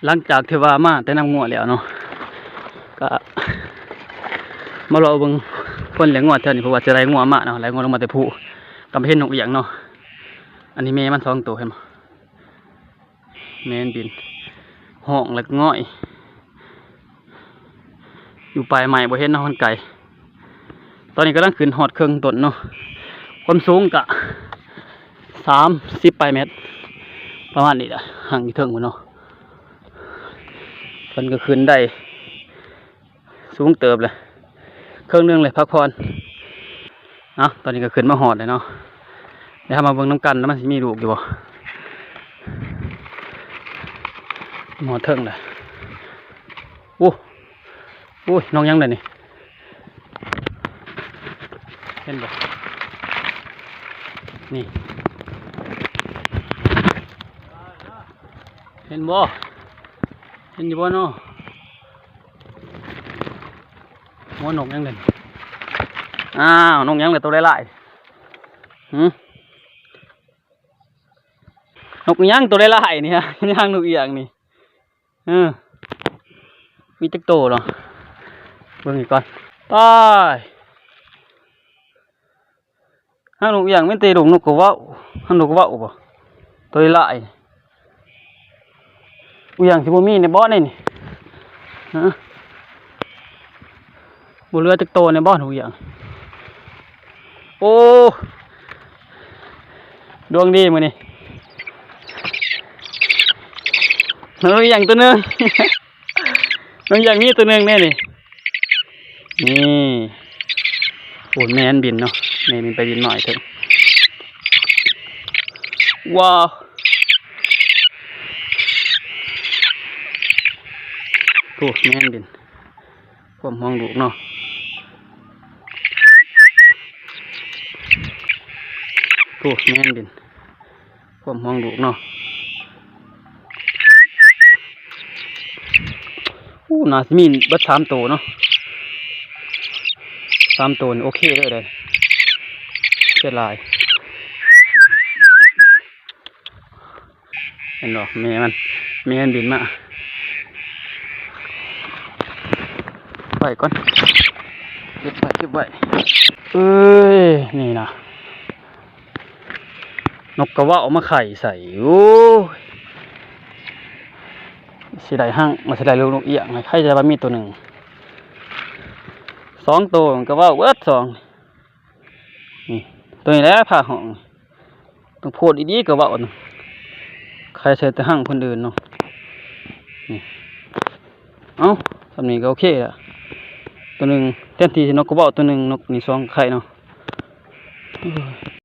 ຫຼັງຈາກທີ່ວ່າມາແຕ່ນຳງົວແລ້ວເນາະ ກະມາເລາະເບິ່ງຄົນລ້ຽງງົວແຖວນີ້ ເພາະວ່າຈະໄລ່ງົວມາເນາະ ໄລ່ງົວລົງມາແຕ່ພູ ກະມາເຫັນນົກອຽງເນາະ. ອັນນີ້ແມ່ມັນສອງໂຕ ເຫັນບໍ່? ແມ່ມັນບິນ ຮ້ອງແລ້ວກໍຫງອຍ ຢູ່ປາຍໄມ້ບໍ່ເຫັນເນາະ ມັນໄກ. ຕອນນີ້ກຳລັງຂຶ້ນຮອດເຄິ່ງຕົ້ນເນາະ ຄວາມສູງກະສາມສິບປາຍແມັດ ປະມານນີ້ແຫຼະ ຫາງຢູ່ເທິງພຸ້ນເນາະ. ເພິ່ນກໍຂຶ້ນໄດ້ສູງເຕີບແຫຼະ ເຄິ່ງໜຶ່ງແຫຼະ ພັກຜ່ອນ. ເອົາ ຕອນນີ້ກໍຂຶ້ນມາຮອດແລ້ວເນາະ ດຽວເຮົາມາເບິ່ງນຳກັນວ່າມັນຊິມີລູກຢູ່ບໍ່. ຮອດເທິງແລ້ວ ໂອ້ ໂອ້ຍ ນົກຫຍັງເດນີ້ ເຫັນບໍ່ ນີ້ ເຫັນບໍ່ ເຫັນຢູ່ບໍ່ເນາະ? ຫົວນົກຫຍັງເດນີ້ ອ້າວ ນົກຫຍັງເດໂຕຫຼາຍໆ ຫື ນົກຫຍັງໂຕຫຼາຍໆນີ້ ຫາງນົກອຽງນີ້. ເອີ ມີຈັກໂຕເນາະ ເບິ່ງອີກກ່ອນ. ຕາຍ ຫາງນົກອຽງ ມີແຕ່ລູກນົກກະເຫວ່າ ຫາງນົກກະເຫວ່າບໍ່ ໂຕຫຼາຍໆ. ອຽງຊິບໍ່ມີໃນບ່ອນນີ້ ຮະ ບໍ່ເຫຼືອຈັກໂຕໃນບ່ອນຫູກຽງ. ໂອ້ ດວງດີມື້ນີ້ ມັນມີຫຍັງຕົວໜຶ່ງ ມັນຢາກມີຕົວໜຶ່ງແນ່ນີ້ ນີ້. ໂອ້ ແມ່ມັນບິນເນາະ ແມ່ບິນໄປບິນມາຢູ່ເທິງ ວ້າວ ໂອ້ ແມ່ມັນບິນ ຄວາມຫ່ວງລູກເນາະ ໂອ້ ແມ່ມັນບິນ ຄວາມຫ່ວງລູກເນາະ. ໂອ້ ໜ້າຊິມີເບິດສາມໂຕເນາະ ສາມໂຕນີ້ໂອເຄເລີຍເດ້ ເສຍດາຍ. ເຫັນບໍ່ ແມ່ມັນ ແມ່ມັນບິນມາ ໄວ້ກ່ອນ ເກັບໄວ້ ເກັບໄວ້. ເອີຍ ນີ້ນະ ນົກກະເຫວ່າມາໄຂ່ໃສ່ ໂອ້ຍ ຊິໄດ້ຮັງ ມັນຊິໄດ້ລູກນົກອຽງ ໃຫ້ໄຂ່ແຕ່ວ່າມີໂຕໜຶ່ງ ສອງໂຕ ກະເຫວ່າເບິດສອງ ນີ້ ໂຕນີ້ແຫຼະພາຮ້ອງ ຕ້ອງໂພດດີໆ ກະເຫວ່ານະ ໄຂ່ໃສ່ແຕ່ຮັງຄົນອື່ນເນາະ ນີ້. ເອົ້າ ສ່ຳນີ້ກໍໂອເຄລະ ໂຕໜຶ່ງ ແທນທີ່ຊິນົກກະເຫວ່າໂຕໜຶ່ງ ນົກນີ້ສອງໄຂ່ເນາະ.